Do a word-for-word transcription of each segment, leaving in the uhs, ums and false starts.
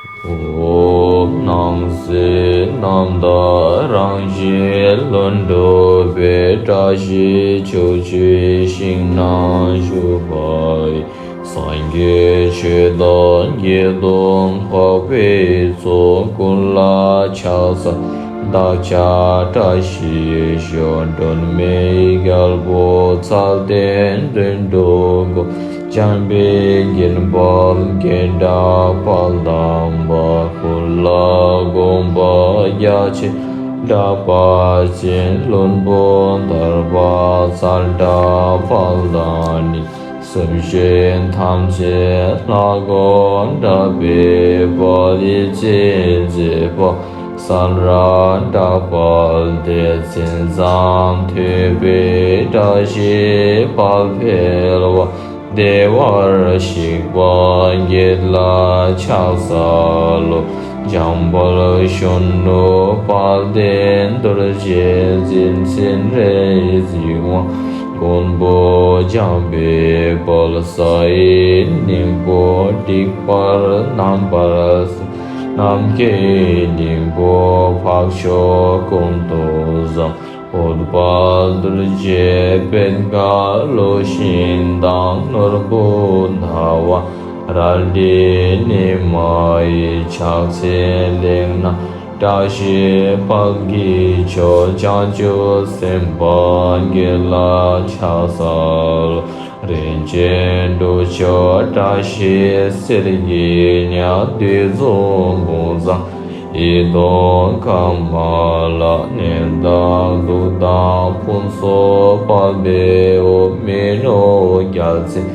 ཨོཾ། སྣང་སྲིད་རྣམ་དག་རང་བཞིན་ལྷུན་གྲུབ་པའི། བཀྲ་ཤིས་ཕྱོགས་བཅུའི་ཞིང་རྣམས་བཞུགས་པ་ཡི། སངས་རྒྱས་ཆོས་དང་དགེ་འདུན་འཕགས་པའི་ཚོགས། ཀུན་ལ་ཕྱག་འཚལ་བདག་ཅག་བཀྲ་ཤིས་ཤོག། སྒྲོན་མེའི་རྒྱལ་པོ་མཚན་ལྡན་དུད་འགྲོ་མགོན། འཇམ་དཔལ་དགྱེས་པ་མགོན་དྲག་དཔལ་དམ་པ། ཀུན་ལ་དགོངས་པ་རྒྱ་ཆེ་གྲགས་པ་ཅན། ལྷུན་པོ་ཐར་པ་མཚན་གྲགས་དཔལ་དང་ནི། སེམས་ཅན་ཐམས་ཅད་ལ་མགོན་དྲགས་པའི་དཔལ། ཡིད་ཀྱིས་མཛེས་པ་གསལ་རབ་གྲགས་པ་སྟེ། མཚན་ཙམ་ཐོས་པས་བཀྲ་ཤིས་དཔལ་འཕེལ་བ། བདེ་བར་གཤེགས་པ་བརྒྱད་ལ་ཕྱག་འཚལ་ལོ། འཇམ་དཔལ་གཞོན་ནུ་དཔལ་ལྡན་རྡོ་རྗེ་འཛིན། སྤྱན་རས་གཟིགས་དབང་མགོན་པོ་འཇམ་དཔལ་དཔལ། སའི་སྙིང་པོ་འགྲིག་པར་རྣམ་པར་གསལ། ནམ་མཁའི་སྙིང་པོ་འཕགས་མཆོག་ཀུན་ཏུ་བཟང་། འོད་དཔལ་རྡོ་རྗེ་པད་དཀར་ལུས་ཤིང་དང་། ནོར་བུ་ཟླ་བ་རལ་གྲི་ཉི་མ་ཡི། ཕྱག་འཚལ་གླིང་ན་བཀྲ་ཤིས་དཔལ་གྱི་མཆོག། བྱང་ཆུབ་སེམས་དཔའ་བརྒྱད་ལ་ཕྱག་འཚལ་ལོ། རིན་ཆེན་དྲུག་མཆོག་བཀྲ་ཤིས་གསེར་གྱི་ཉ། བདུད་འཇོམས་དཔུང་བཟང་ཡི་དམ་ཁམས་ལ། གནས་བདག་གདུགས་དང་ཕུན་ཚོགས་དཔལ་འབེབས་འོ། མི་ནུབ་རྒྱལ་མཚན་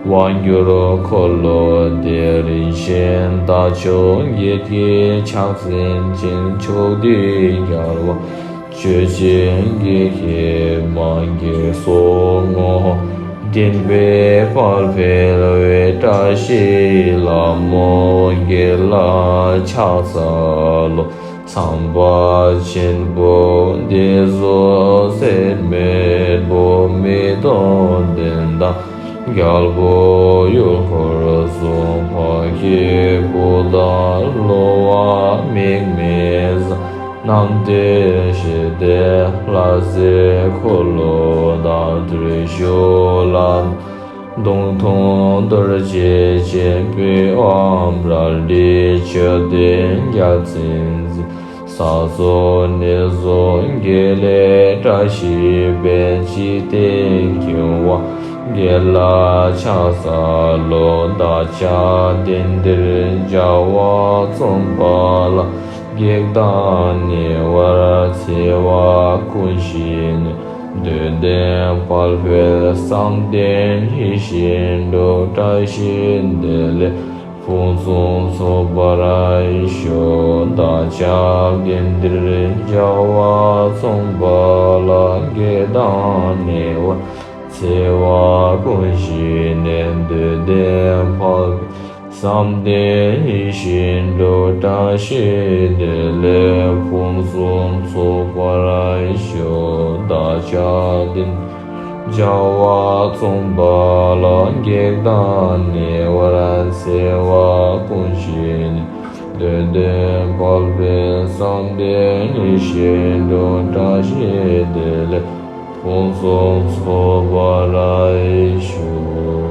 དབང་སྒྱུར་འཁོར་ལོ་སྡེ། རིན་ཆེན་རྟ་མཆོག་བརྒྱད་ཀྱི་ཕྱག་མཚན་ཅན། ཕྱོགས་དུས་རྒྱལ་བ་ཆོས་ཀྱི་དགེ་བཤེས་མ། བགེགས་སོགས་ངོ་བོ་འདྲེན་པའི་དཔལ་འཕེལ་བའི། བཀྲ་ཤིས་ལྷ་མོ་བརྒྱད་ལ་ཕྱག་འཚལ་ལོ། ཚངས་པ་ཆེན་པོ་འདི་ཚོགས་ཚད་མེད་པོ། མི་གཏོང་ལྡན་དང་རྒྱལ་པོ་ཡུལ་འཁོར་གསུམ། འཕགས་སྐྱེས་སྐུ་དང་སློབ་མ་དམིགས་མེད་བཟང་། རྣམ་ཐོས་སྲས་དེ་ལྷ་སྲས་འཁོར་ལོ་དང་། བརྟུལ་ཞུགས་ལྷ་མདུང་ཐུང་རྡོ་རྗེ་ཅན། པི་ཝང་རལ་གྲི་མཆོད་རྟེན་རྒྱལ་མཚན་འཛིན། ས་སོགས་གནས་སོགས་དགེ་ལེགས་བཀྲ་ཤིས་དཔལ། འཇིག་རྟེན་ཁྱིམ་དབང་བརྒྱད་ལ་ཕྱག་འཚལ་ལོ། བདག་ཅག་དེང་འདིར་བྱ་བ་རྩོམ་པ་ལ། བགེགས་དང་ཉེ་བར་འཚེ་བ་ཀུན་ཞི་ནས། འདོད་ལྡན་དཔལ་འཕེལ་བསམ་གཏན་ཡིད་བཞིན་འགྲུབ། བཀྲ་ཤིས་བདེ་ལེགས་ཕུན་སུམ་ཚོགས་པར་ཤོག། བདག་ཅག་དེང་འདིར་བྱ་བ་རྩོམ་པ་ལ། བགེགས་དང་ཉེ་བར་འཚེ་བ་ཀུན་ཞི་ནས། འདོད་ལྡན་དཔལ་བསམ་གཏན་ཡིད་བཞིན་འགྲུབ། བཀྲ་ཤིས་བདེ་ལེགས་ཕུན་སུམ་ཚོགས་པར་ཤོག། བདག་ཅག་དེང་བྱ་བ་རྩོམ་པ་ལ། བགེགས་དང་ཉེ་བར་འཚེ་བ་ཀུན་ཞི་ནས། འདོད་ལྡན་དཔལ་འཕེལ་བསམ་གཏན་ཡིད་བཞིན་འགྲུབ། བཀྲ་ཤིས་བདེ་ལེགས་ཕུན་སུམ་ཚོགས་པར་ཤོག།